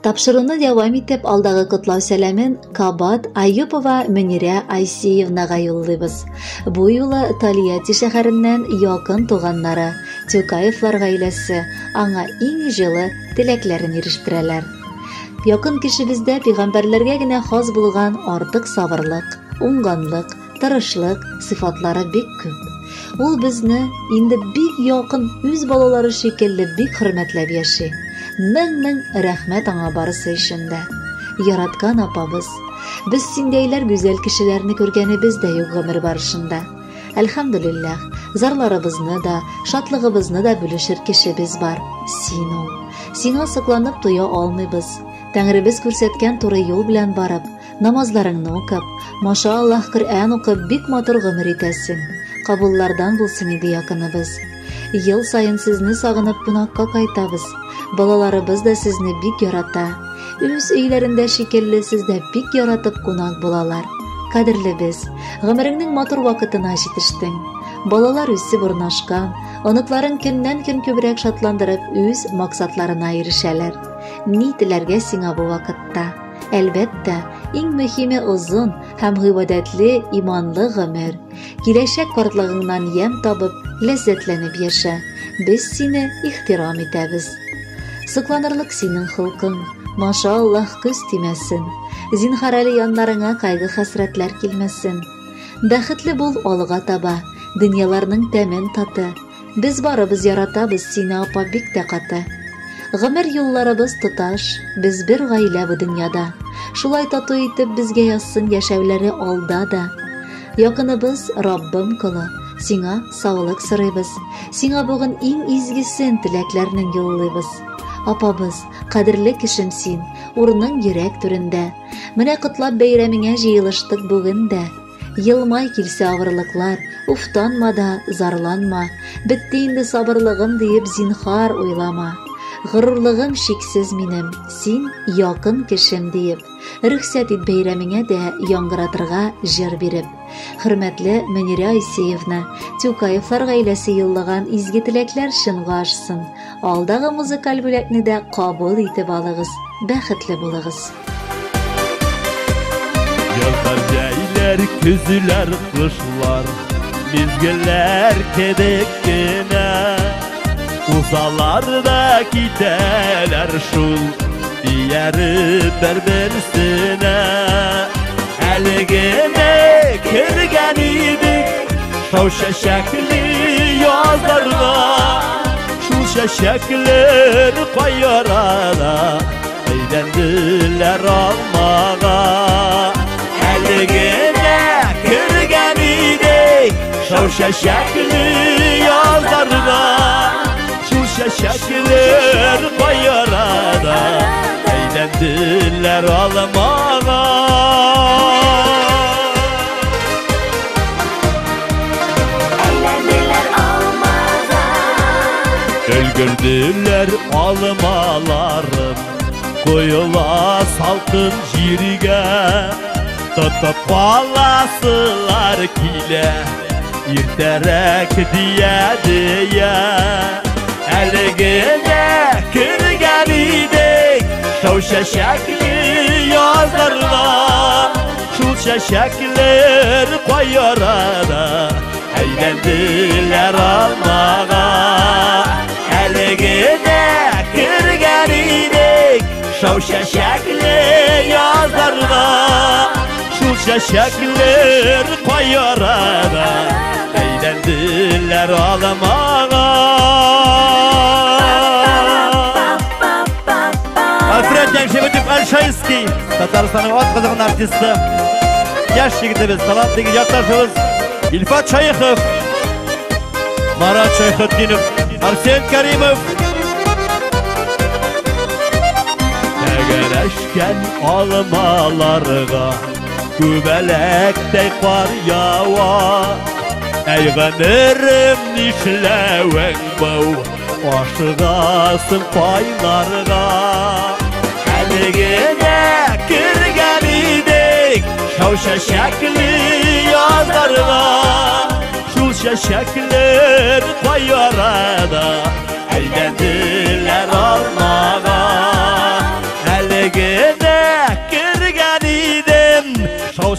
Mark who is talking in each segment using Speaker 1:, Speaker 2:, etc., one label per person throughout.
Speaker 1: Тапшыруны дәвам итеп, алдагы котлау сәламен кабат Аюпова Мөнирә Айсиевнага юллыйбыз. Бу юлы Тольятти шәһәреннән якын туганнары Тюкаевлар гаиләсе аңа иң җылы теләкләрен ирештерәләр. Якын кешебездә пәйгамбәрләргә генә хас булган артык сабырлык, уңганлык, тырышлык сыйфатлары бик күп. Ул безне инде бик якын үз балалары шикелле бик хөрмәтләп яши. Мең-мең рәхмәт аңа барысы өчен дә. Яраткан апабыз, без синдәйләр гүзәл кешеләрне күргәнебез дә юк гомер барышында. Әлхәмдүлилләһ, зарларыбызны да, шатлыгыбызны да бүлешер кешебез бар. Син ул. Сиңа сокланып туя алмыйбыз. Тәңребез күрсәткән туры юл белән барып, намазларыңны укып, маша Аллаһ Коръән укып бик матур гомер итәсең. Кабуллардан булсын иде якыныбыз. Ел саен сезне сагынып кунакка кайтабыз. Балаларыбыз да сезне бик ярата. Үз өйләрендә шикелле сездә бик яратып кунак булалар. Кадерлебез, гомереңнең матур вакытына җитештең. Балалар үсеп урнашкан, оныкларың көннән-көн күбрәк шатландырып үз максатларына ирешәләр. Ни теләргә сиңа бу вакытта? Әлбәттә, иң мөһиме озын һәм гыйбадәтле, иманлы гомер. Киләчәк картлыгыңнан ямь табып, ләззәтләнеп яшә. Без сине ихтирам итәбез. Сокланырлык синең холкың. Маша Аллаһ күз тимәсен. Зинһар әле яннарыңа кайгы-хәсрәтләр килмәсен. Бәхетле бул алга таба, дөньяларның тәмен таты. Без барыбыз яратабыз сине, апа, бик тә каты. Гомер юлларыбыз тоташ, без бер гаилә бу дөньяда. Шулай тату итеп безгә язсын яшәүләре алда да. Якыныбыз, Раббым колы, сиңа саулык сорыйбыз. Сиңа бүген иң изгесен теләкләрнең юллыйбыз. Апабыз, кадерле кешем син, урының йөрәк түрендә. Менә котлап бәйрәмеңә җыелыштык бүген дә. Елмай килсә авырлыклар, уфтанма да, зарланма. Бетте инде сабырлыгым диеп зинхар уйлама. Горурлыгым чиксез минем, син якын кешем диеп. Рөхсәт ит бәйрәмеңә дә яңгыратырга җыр биреп. Хөрмәтле Мөнирә Айсеевна, Тюкаевлар гаиләсе юллаган изге теләкләр чынга ашсын. Алдагы музыкаль бүләкне дә кабул итеп алыгыз. Бәхетле булыгыз.
Speaker 2: Язлар, җәйләр, көзләр, кышлар Мизгелләр кебек кенә Узалар да китәләр шул Ияреп бер-берсенә Әле генә кергән идек Шау чәчәкле язларга Шул чәчәкләр кайарада Әйләнделәр алмага Әле генә кергән идек Шау чәчәкле язларга Шул чәчәкләр кайарада Әйләнделәр алмага
Speaker 3: Әйләнделәр алмага.
Speaker 2: Өлгерделәр алмаларым Коела салкын җиргә Тотып каласылар килә Иртәрәк дия-дия Әле генә кергән идек Шау чәчәкле язларга Шул чәчәкләр кайарада Әйләнделәр алмага Әле генә кергән идек Шау чәчәкле язларга Шул чәчәкләр кайарада Әйләнделәр алмага
Speaker 4: Альфред Яңшебетов Альшайский, Татарстанның ат казанган артисты, яшь егетебез, талант деген якташыбыз Илфат Шәехов, Марат Шәйхетдинов, Арсен Каримов.
Speaker 2: Тәгәрәшкән алмаларга Күбәләктәй кар ява Әй гомерем нишләвең бу Ашыгасың кайларга Әле генә кергән идек Шау чәчәкле язларга Шул чәчәкләр кайарада Әйләнделәр алмага Әле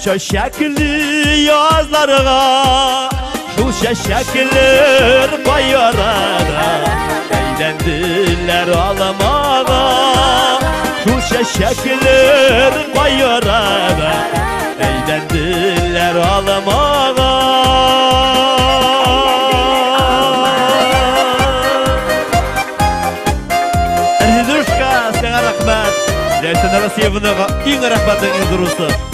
Speaker 2: Чәчәкле язларга, шул чәчәкләр кай арада әйләнделәр алмага. Шул чәчәкләр кай арада әйләнделәр алмага. Резидушка, сиңа рәхмәт. Ләйсән Россиевнага иң рәхмәтнең иң зурысы.